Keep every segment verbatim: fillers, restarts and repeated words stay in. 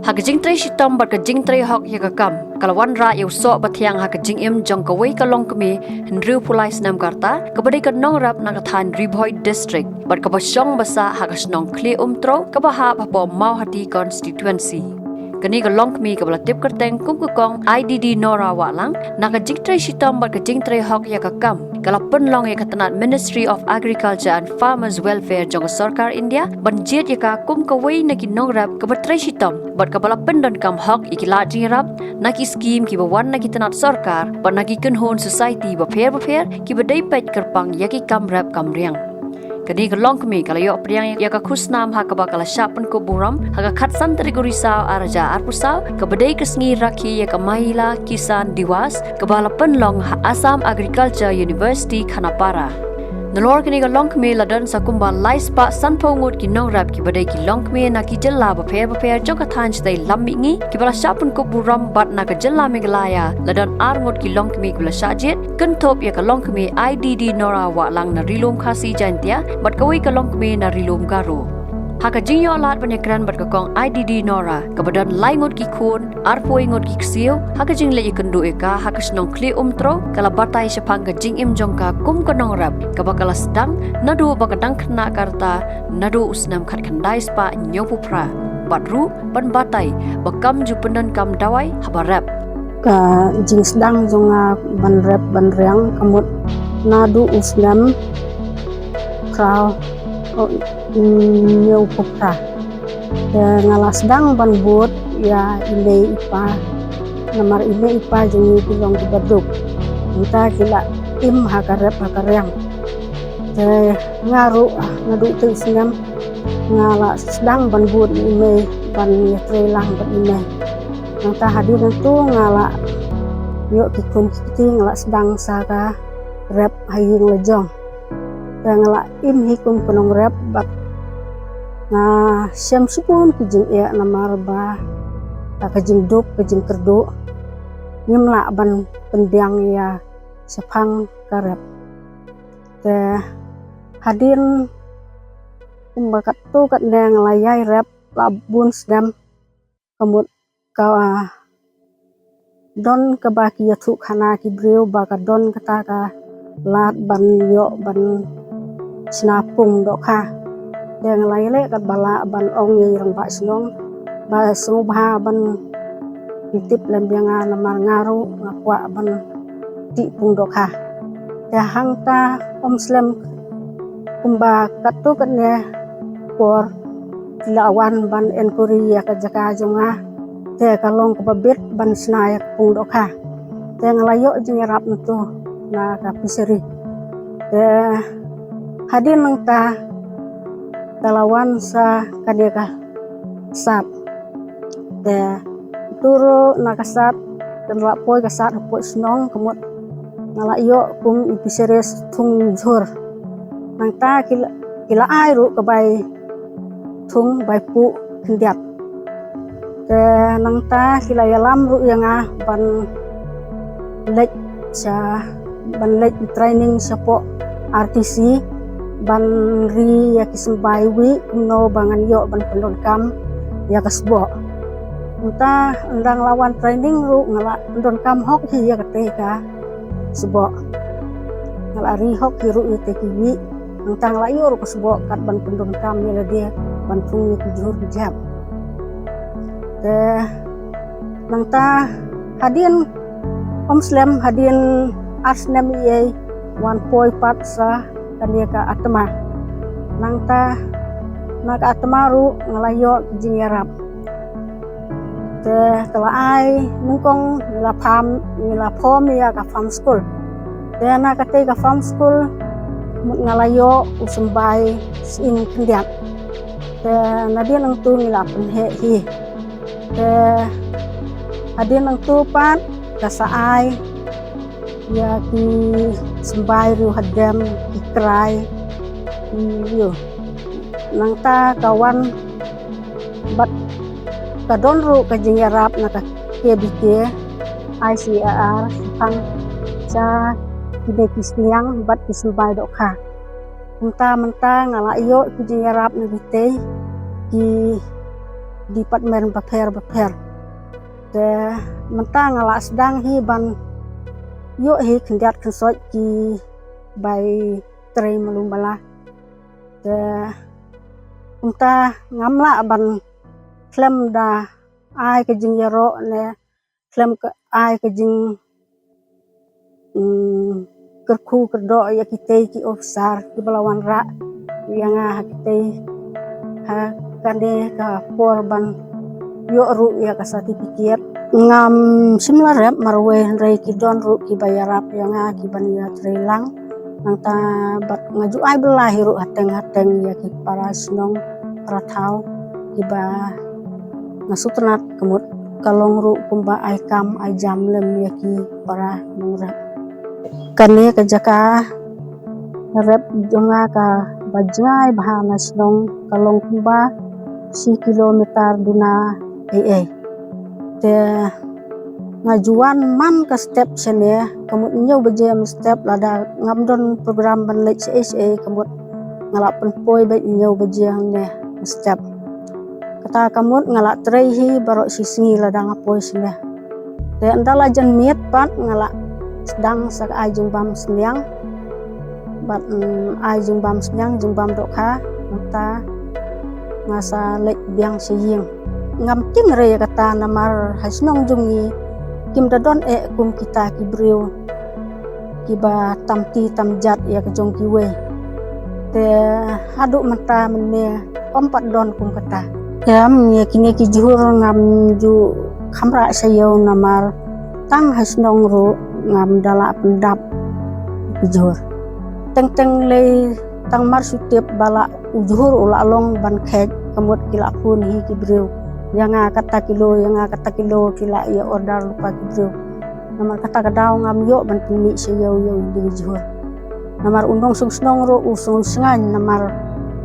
Ha ka jingtrei shitom bad ka jingtrei hok ïa ka kam, ka la wanrah ïa u soh bathiang ha ka jingim jong kawei ka longkmie hynriew phew lai snem ka rta, kaba dei ka nongrep na ka thaiñ Ri Bhoi District, bad kaba shong basah ha ka shnong Khlieh Umtrew, kaba hap hapoh Mawhati Constituency. Kane ka longkmie kaba la tip kyrteng kum ka kong Ididi Nora Wahlang, na ka jingtrei shitom bad ka jingtrei hok ïa ka kam, ka la pynlong ïa ka tnat Ministry of Agriculture and Farmers Welfare jong ka sorkar India ban jied ïa ka kum kawei na ki nongrep kaba trei shitom bad kaba la pyndonkam hok ïa ki lad jingïarap na ki skim kiba wan na ki tnat sorkar bad na ki kynhun society bapher bapher kiba dei peit kyrpang ïa ki kam rep kam riang. Kane ka longkmie ka la ïoh pdiang ïa ka khusnam ha kaba ka la shah pynkup burom ha ka khatsan tarik u Risaw ar hajar arphew saw, kaba dei ka sngi rakhe ïa ka Mahila Kisan Diwas, kaba la pynlong ha Assam Agriculture University Khanapara. Nalor kane ka longkmie la don sa kumba lai spah sanphew ngut ki nongrep kiba dei ki longkmie na ki jylla bapher bapher jong ka thaiñ shatei lam mihngi, kiba la shah pynkup burom bad na ka jylla Meghalaya la don ar ngut ki longkmie kiba la shah jied, kynthup ïa ka longkmie Ididi Nora Wahlang na Ri Lum Khasi Jaintia bad kawei ka longkmie na Ri Lum Garo. Ha ka jingïoh lad ban ïakren bad ka kong Ididi Nora, kaba don lai ngut ki khun, arphew wei ngut ki ksiew, ha ka jingleit ïakynduh ïa ka ha ka shnong Khlieh Umtrew, ka la batai shaphang ka jingim jong ka kum ka nongrep kaba ka la sdang naduh ba ka dang khynnah ka rta, naduh u snem khatkhyndai spah hynñiewphew phra, bad ruh ban batai ba kam ju pyndonkam dawai haba rep. Ka jingsdang jong nga ban rep ban riang ka mut naduh u snem phra, oh, hynñiewphew phra. Te nga la sdang ban bud ïa i mei i pa, namar i mei i pa jong ngi ki long kiba duk. Mynta ki la im ha ka rep ha ka riang. Te nga ruh, ah, naduh te u snem nga la sdang ban bud ïa i mei, ban ïatrei lang bad i mei. Nangta hadien nangtu nga la ïoh ki khun ki kti, nga la sdang sa ka rep ha ïing la jong. Te nga la im hi kum ka nongrep bad nga shem shibun ki jingeh namar ba ka jingduk, ka jingkyrduh ngim lah ban pynbiang ïa shaphang ka rep. Te hadien kumba katto katne nga la ïai rep la bun snem, ka mut ka don kaba ki ïathuh khana ki briew ba ka don kata ka lad ban ïoh ban shna pung dohkha. Te nga la ïaleh katba lah ban ong ïa i rangbah shnong ba sngewbha ban pyntip lem ïa nga namar nga ruh nga kwah ban tih pung dohkha. Te hangta ym slem kumba katto katne por ki la wan ban enquiry ïa ka jaka jong nga. Te ka long kaba bit ban shna ïa ka pung dohkha. Te nga la ïoh jingïarap nangtu na ka fishery. Te hadien nangta ka la wan sa kane ka sad. Te tu ruh na ka sad, kan la poi ka sad hapoh shnong, ka mut nga la ïoh kum i fisheries thung jhur. Nangta ki la, ki la ai ruh ka bai thung bai puh khyndiat. Te nangta ki la ïalam ruh ïa nga ban leit sha, ban leit training shapoh R T C, ban ri ïa ki symbai wieh kumno ba ngan ïoh ban pyndonkam ïa ka sboh. Nangta ynda nga la wan training ruh nga la pyndonkam hok hi ïa katei ka sboh. Nga la ri hok hi ruh ïa katei ki wieh. Nangta nga la ïoh ruh ka sboh kat ban pyndonkam ïa lade ban thung ïa ki jhur ki jhep. Te nangta hadien ym slem, hadien ar snem ei ei wan poi pat sa kane ka atma. Nangta na ka atma ruh nga la ïoh ki jingïarap. Te ka la ai nyngkong ngi la pham, ngi la form ïa ka farm school. Te na katei ka farm school mut nga la ïoh u symbai sying khyndiat. Te nadien nangtu ngi la pynheh hi. Te hadien nangtu pat ka sa ai ïa ki symbai riew hadem, ki krai, ki ïoh. Nangta ka wan bad ka don ruh ka jingïarap na ka K B K, I C A R, shaphang sha kine ki sniang bad ki symbai dohkha. Mynta mynta nga la ïoh ki jingïarap na kitei ki department bapher bapher. Te mynta nga la sdang hi ban ïoh hi khyndiat khynsoit ki bai trei malu mala. Te kumta ngam lah ban khlem da ai ka jingïaroh ne khlem ka ai ka jing mm, kyrkhu kyrdoh ïa kitei ki officer kiba la wanrah ïa nga ha kitei ha kane ka por ban ïoh ruh ïa ka certificate. Ngam shym la rep marwei hynrei ki don ruh kiba ïarap ïa nga kiban ïatrei lang. Nangta bad nga ju ai bylla hi ruh hateng hateng ïa ki para shnong para thaw kiba nga sngewtynnat ka mut ka long ruh kumba ai kam ai jam lem ïa ki para nongrep. Kane ka jaka rep jong nga kaba jngai bha na shnong ka long kumba shi kilometer duna ei ei. Te nga ju wan man ka step shane ka mut hynñiew baje mynstep lada ngam don program ban leit shaei shaei ka mut nga la pynpoi beit hynñiew baje hangne mynstep. Kata ka mut nga la trei hi baroh shi sngi lada nga poi shane. Te ynda la jan miet pat nga la sdang sa ka ai jingbam synñiang. Bad mm, ai jingbam synñiang jingbam dohkha mynta nga sa leit biang sha ïing. Ngam tieng re ïa kata namar ha shnong jong ngi kim da don eh kum kita ki briew kiba tam ti tam jat ïa ka jong kiwei. Te haduh mynta mynne ym pat don kum kata. Em, ïa kine ki jhur ngam ju khamrah sha ïew namar tang ha shnong ruh ngam da lah pyndap ki jhur. Teng teng lei tang mar shu tip ba la u jhur u la long ban khet ka mut ki la phone hi ki briew ïa nga kata kilo ïa nga kata kilo ki la ïa order lypa ki briew. Namar kata ka daw ngam ïoh ban pynmih sha ïew ïa u dei jhur. Namar u nongshong shnong ruh u sngewsngaiñ namar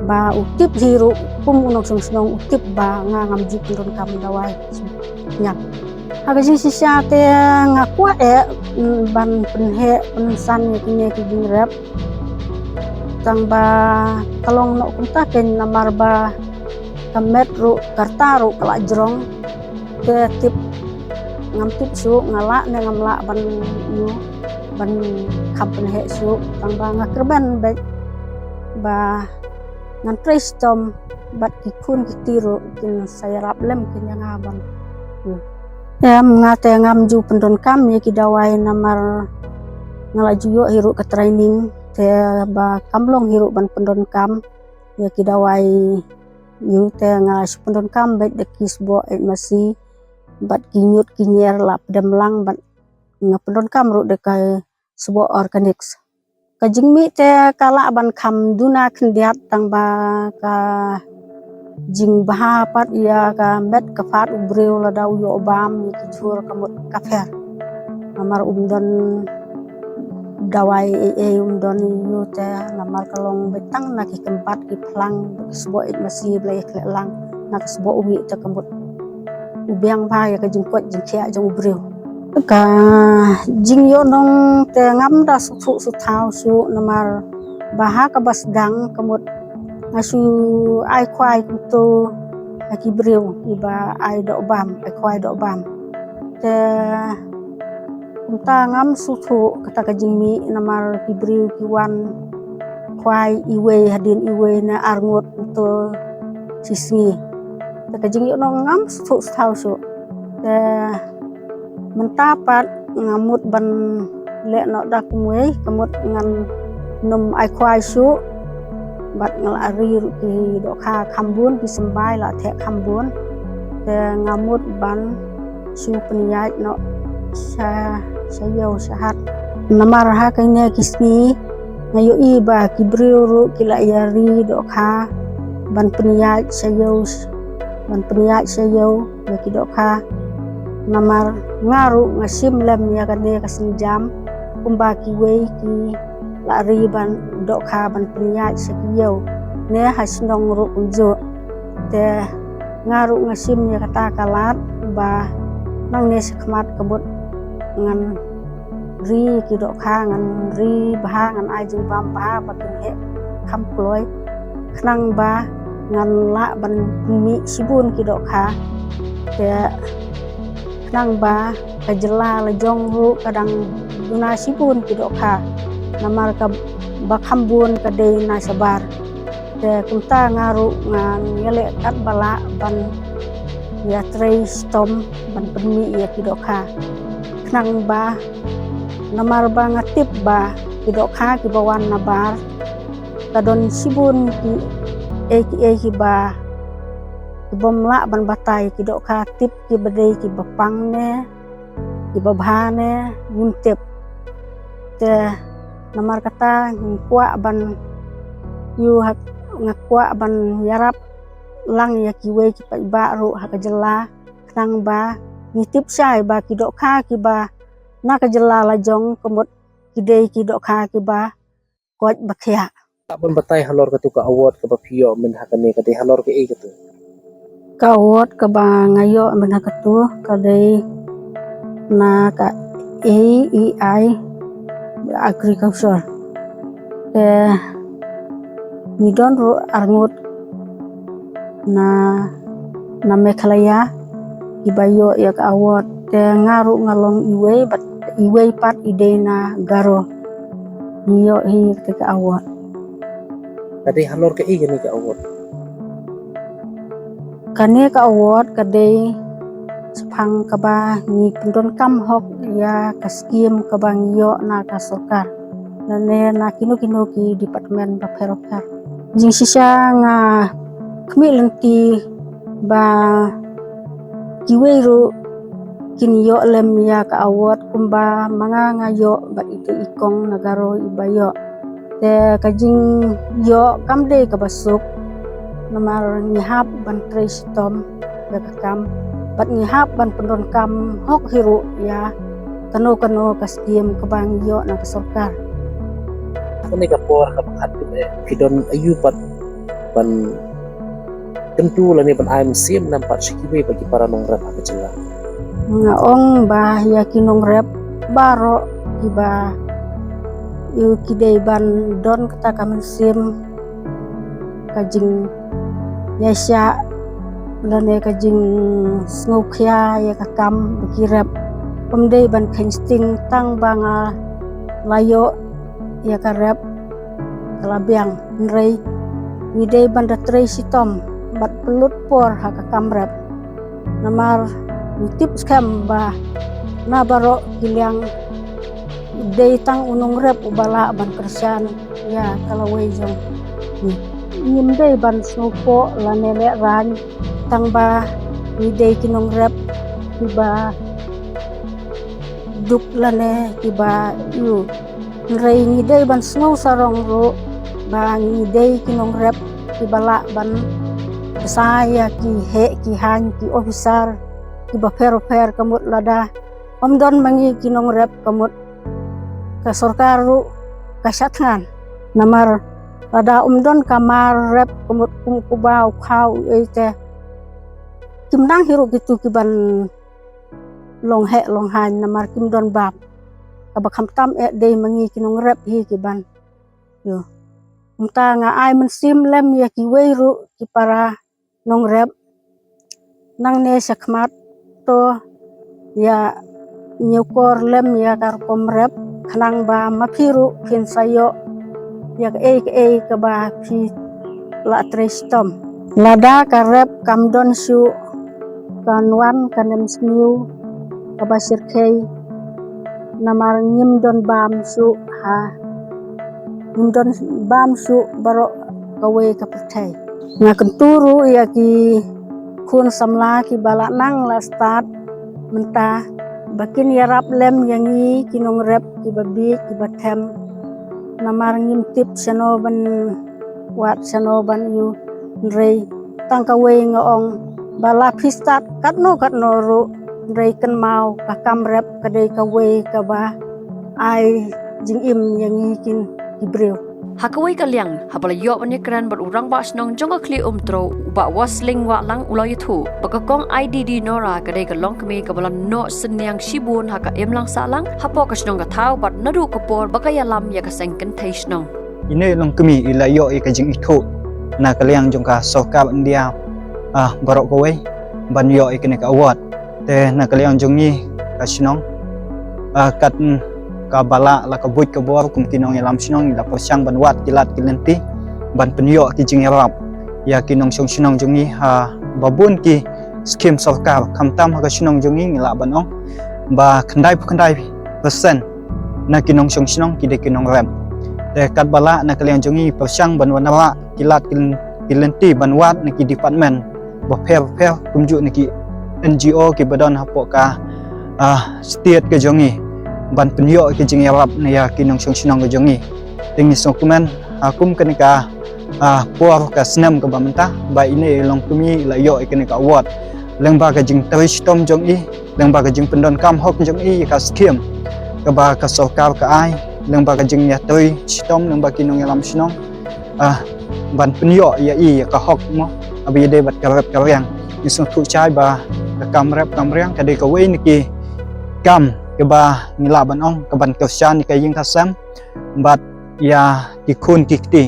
ba u tip hi ruh kum u nongshong shnong u tip ba nga ngam ju pyndonkam dawai. Nyak ha ka jingshisha te nga kwah eh mm, ban pynheh pynsan ïa kine ki jingrep. Tang ba ka long noh kumta kein namar ba ka met ruh ka rta ruh ka la jrong. Te tip ngam tip shuh nga lah ne ngam lah ban ïu ban kham pynheh shuh tang ba nga kyrmen beit ba ngan trei shitom bad ki khun ki kti ruh kin sa ïarap lem kein ïa nga ban ïu. Em, nga te ngam ju pyndonkam ïa ki dawai namar nga la ju ïoh hi ruh ka training te ba kam long hi ruh ban pyndonkam ïa ki dawai ïu te nga shu pyndonkam beit da ki sboh eit masi bad ki ñiut ki ñier la pdem lang bad nga pyndonkam ruh da ka sboh organics. Ka jingmih te ka lah ban kham duna khyndiat tang ba ka jingbha pat ïa ka met ka phad u briew lada u ïoh bam ïa ki jhur ka mut ka pher. Namar um don dawai ei ei um don ïu te namar ka long beit tang na ki kympat ki phlang ki sboh eit masi ba la ïa khleh lang na ka sboh u mih te ka mut u biang bha ïa ka jingkoit jingkhiah jong u briew. Ka jingïohnong te ngam da sngewthuh sngewthaw shuh namar ba ha kaba sdang ka mut nga shu ai khwai kumto ha ki briew kiba ai doh bam ai khwai doh bam. Te kumta ngam sngewthuh kata ka jingmih namar ki briew ki wan khwai iwei hadien iwei na arngut kumto shi sngi. Te ka jingïohnong ngam sngewthuh sngewthaw shuh. Te mynta pat nga mut ban leh noh da kumwei ka mut ngan nym ai khwai shuh bad nga la ri ruh ki dohkha kham bun ki symbai la theh kham bun. Te nga mut ban shu pynïaid noh sha sha ïew sha hat. Namar ha kine ki sngi nga ïohi ba ki briew ruh ki la ïa ri dohkha ban pynïaid sha ïew ban pynïaid sha ïew ïa ki dohkha. Namar nga ruh nga shim lem ïa kane ka sienjam kumba kiwei ki la ri ban dohkha ban pynïaid sha ki ïew ne ha shnong ruh kumjuh. Te nga ruh nga shim ïa kata ka lad ba nangne shakhmat ka mut ngan ri ki dohkha ngan ri bha ngan ai jingbam bha ba kin heh kham kloi khnang ba ngan lah ban mih shibun ki dohkha. Te khnang ba ka jylla la jong ruh ka dang duna shibun ki dohkha. Namar ka ba kham bun ka dei na shabar. Te kumta nga ruh ngan ïaleh katba lah ban ïatrei shitom ban pynmih ïa ki dohkha. Khnang ba namar ba nga tip ba ki dohkha kiba wan nabar ka don shibun ki ei ki ei kiba kibym lah ban batai, ki dohkha tip kiba dei kiba pang ne kiba bha ne ngim tip. Te namar kata nga kwah ban ïoh ha, nga kwah ban ïarap lang ïa kiwei ki paidbah ruh ha ka jylla khnang ba ngi tip shai ba ki dohkha kiba na ka jylla la jong ka mut ki dei ki dohkha kiba koit ba khiah. Lah ban batai halor katu ka award kaba phi ïoh myn ha kane, ka dei halor kaei katu? Ka award kaba nga ïoh myn ha katu ka dei na ka A E I Agriculture. Te ngi don ruh arngut na, na Meghalaya kiba ïoh ïa ka award. Te nga ruh nga long iwei, bad iwei pat i dei na Garo. Ngi ïoh hi ïa ka award. Ka dei halor kaei kane ka award? Kane ka award ka dei shaphang kaba ngi pyndonkam hok ïa ka skim kaba ngi ïoh na ka sorkar lane na kino kino ki department bapher bapher. Jingshisha nga khmih lynti ba kiwei ruh kin ïoh lem ïa ka award kumba ma nga nga ïoh bad ite i kong na Garo iba ïoh. Te ka jingïoh kam dei kaba suk namar ngi hap ban trei shitom ïa ka kam bad ngi hap ban pyndonkam hok hi ruh ïa kano kano ka skim kaba ngi ïoh na ka sorkar. Kane ka por kaba khatduh, eh, phi don aïu pat ban kyntu lane ban ai mynsiem lem pat sha kiwei pat ki para nongrep ha ka jylla? Nga ong ba ïa ki nongrep baroh kiba ïoh ki dei ban don kata ka mynsiem ka jingïaishah lane ka jingsngewkhia ïa ka kam ba ki rep. Ym dei ban kheiñ sting tang ba nga la ïoh ïa ka rep ka la biang, hynrei ngi dei ban da trei shitom bad pynlut por ha ka kam rep. Namar ngi tip skhem ba na baroh ki liang dei tang u nongrep uba lah ban kyrshan ïa ka lawei jong ngi. Ngim dei ban sngewpoh lane lehraiñ tang ba ngi dei ki nongrep kiba duk lane kiba ïoh. Hynrei ngi dei ban sngew sarong ruh ba ngi dei ki nongrep kiba lah ban bsa ïa ki heh ki haiñ, ki officer kiba pher pher, ka mut lada ym don ma ngi ki nongrep ka mut ka sorkar ruh ka shah thngan. Namar lada ym don ka mar rep ka mut kum u kba, u khaw, u ei te kim nang hi ruh kitu kiban long heh long haiñ namar kim don bam. Kaba khamtam eh dei ma ngi ki nongrep hi kiban ïoh. Kumta nga ai mynsiem lem ïa kiwei ruh ki para nongrep. Nangne shakhmat to ïa ñiewkor lem ïa ka rukom rep khnang ba ma phi ruh phin sa ïoh ïa kaei kaei kaba phi lah trei shitom. Lada ka rep kam don shuh, kan wan ka nemsniew kaba shyrkhei namar ngim don bam shuh ha, ngim don bam shuh baroh kawei ka pyrthei. Nga kyntu ruh ïa ki khun samla kiba la nang la stad mynta ba kin ïarap lem ïa ngi ki nongrep kiba bieit kiba them. Namar ngim tip shano ban wad shano ban ïoh, hynrei tang kawei nga ong ba la phi stad katno katno ruh, hynrei kynmaw ka kam rep ka dei kawei kaba ai jingim ïa ngi kin ki briew. Ha kawei ka liang, haba la ïoh ban ïakren bad u rangbah shnong jong ka Khlieh Umtrew, u Bah Wasling Wahlang, u la ïathuh ba ka kong Aididi Nora ka dei ka longkmie kaba la noh synñiang shibun ha ka imlang sahlang hapoh ka shnong ka thaw bad naduh ka por ba ka ïalam ïa ka seng kynthei shnong. Ine i longkmie i la ïoh ïa ka jingithuh na ka liang jong ka sorkar India, ah, baroh kawei ban ïoh ïa kane ka award. Te na ka liang jong ngi ka shnong, ah, kat, mm, kaba lah la ka buit ka bor kum ki nongïalam shnong ngi la pyrshang ban wad ki lad ki lynti ban pynïoh ki jingïarap ïa ki nongshong shnong jong ngi ha ba bun ki skim sorkar, khamtam ha ka shnong jong ngi ngi lah ban ong ba khyndai phew khyndai percent na ki nongshong shnong ki dei ki nongrep. Te katba lah na ka liang jong ngi pyrshang ban wanrah ki lad ki lynti ban wad na ki department bapher bapher kumjuh na ki N G O kiba don hapoh ka, ah, state ka jong ngi ban pynïoh ki jingïarap na ïa ki nongshong shnong ka jong ngi. Te ngi sngewkmen ha kum kane ka, ah, por ka snem kaba mynta ba ine i longkmie i la ïoh ïa kane ka award lyngba ka jingtrei shitom jong i, lyngba ka jingpyndonkam hok jong i ïa ka skim kaba ka sorkar ka ai, lyngba ka jingïatrei shitom lyngba ki nongïalam shnong, ah, ban pynïoh ïa i ïa ka hok mo, haba ïadei bad ka rep ka riang. Ngi sngewthuh shai ba ka kam rep kam riang ka dei kawei na ki kam kaba ngi lah ban ong kaban kyrshan ïa ka ïing ka sem bad ïa ki khun ki kti.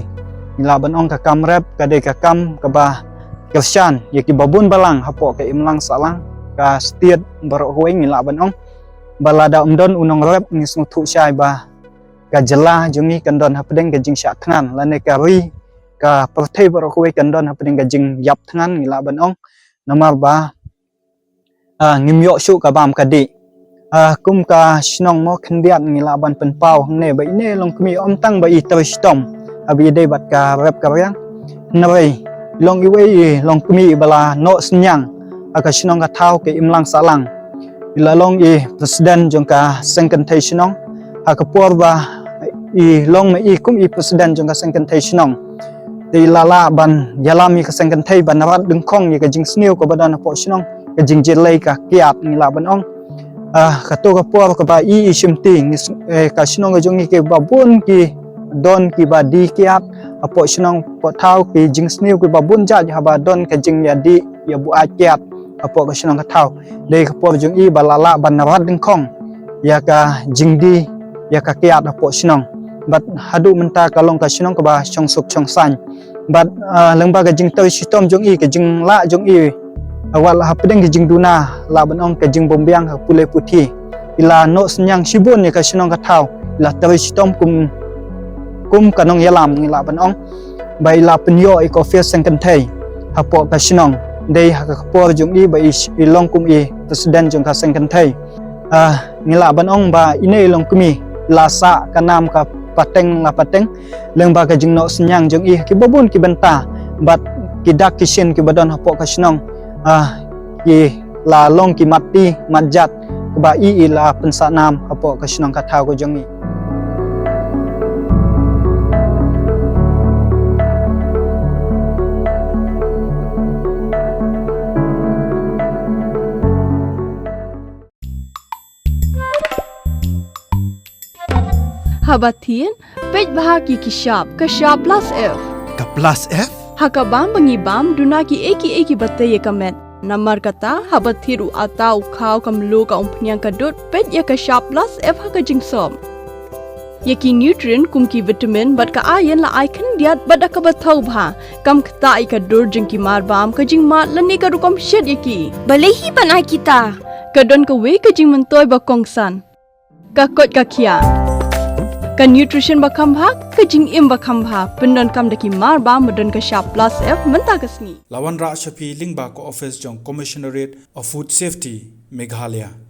Ngi lah ban ong ka kam rep ka dei ka kam kaba kyrshan ïa kiba bun balang hapoh ka imlang sahlang ka state baroh kawei ngi lah ban ong. Ba lada ym don u nongrep ngi sngewthuh shai ba ka jylla jong ngi kan don hapdeng ka jingshah thngan lane ka ri ka pyrthei baroh kawei kan don hapdeng ka jingïap thngan ngi lah ban ong. Namar ba, ah, ngim ïoh shuh ka bam ka dih. Ah, kum ka shnong mo khyndiat ngi lah ban pynpaw hangne ba ine i longkmie ym tang ba i trei shitom haba ïadei bad ka rep ka riang, hynrei i long iwei i longkmie iba la noh synñiang ha ka shnong ka thaw ka imlang sahlang. I la long i president jong ka seng kynthei shnong ha ka por ba i long ma i kum i president jong ka seng kynthei shnong. Te i la lah ban ïalam ïa ka seng kynthei ban rat dyngkhong ïa ka jingsniew kaba don hapoh shnong, ka jingjyllei ka kiad ngi lah ban ong. Ah, kato ka por kaba i i shimti ngi s-, eh, ka shnong ka jong ngi kiba bun ki don kiba die kiad hapoh shnong hapoh thaw, ki jingsniew kiba bun jait haba don ka jingïadih ïa buaid kiad hapoh ka shnong ka thaw. Dei ka por jong i ba la lah ban rat dyngkhong ïa ka jingdie ïa ka kiad hapoh shnong. Bad haduh mynta ka long ka shnong kaba shong suk shong saiñ. Bad, ah, lyngba ka jingtrei shitom jong i, ka jinglah jong i, ah, wat la hapdeng ka jingduna lah ban ong ka jingbymbiang ha pule puthi, i la noh synñiang shibun ïa ka shnong ka thaw, i la trei shitom kum, kum ka nongïalam ngi lah ban ong. Ba i la pynïoh ïa ka office seng kynthei hapoh ka shnong. Dei ha ka por jong i ba i, i long kum i president jong ka seng kynthei. Ah, ngi lah ban ong ba ine i longkmie i la sah ka nam ka pateng la pateng lyngba ka jingnoh synñiang jong i ha kiba bun ki bynta bad ki dak ki shin kiba don hapoh ka shnong. Ah, ki la long ki mat ti mat jat kaba i i la pynsah nam hapoh ka shnong ka thaw ka jong i. Haba thied, peit bha ki ki shap, ka shap plus F. Ka plus F? Ha ka bam ba ngi bam, duna ki ei ki ei kiba tei ïa ka met. Namar kata, haba thied u atta u khaw ka mluh ka umphniang ka dud, peit ïa ka shap plus F ha ka jingsop. Ïa ki nutrient kum ki vitamin bad ka iron la ai khyndiat bad da kaba thaw bha. Kam ktah ïa ka dur jong ki mar bam, ka jingmad lane ka rukom shet ïa ki. Balei hi ban ai kita? Ka don kawei ka jingmyntoi ba kongsan. Ka koit ka khiah. Ka nutrition ba kham bha, ka jingim ba kham bha. Pyndonkam da ki mar bam ba don ka shap plus F mynta ka sngi. La wanrah sha phi lyngba ka office jong Commissionerate of Food Safety, Meghalaya.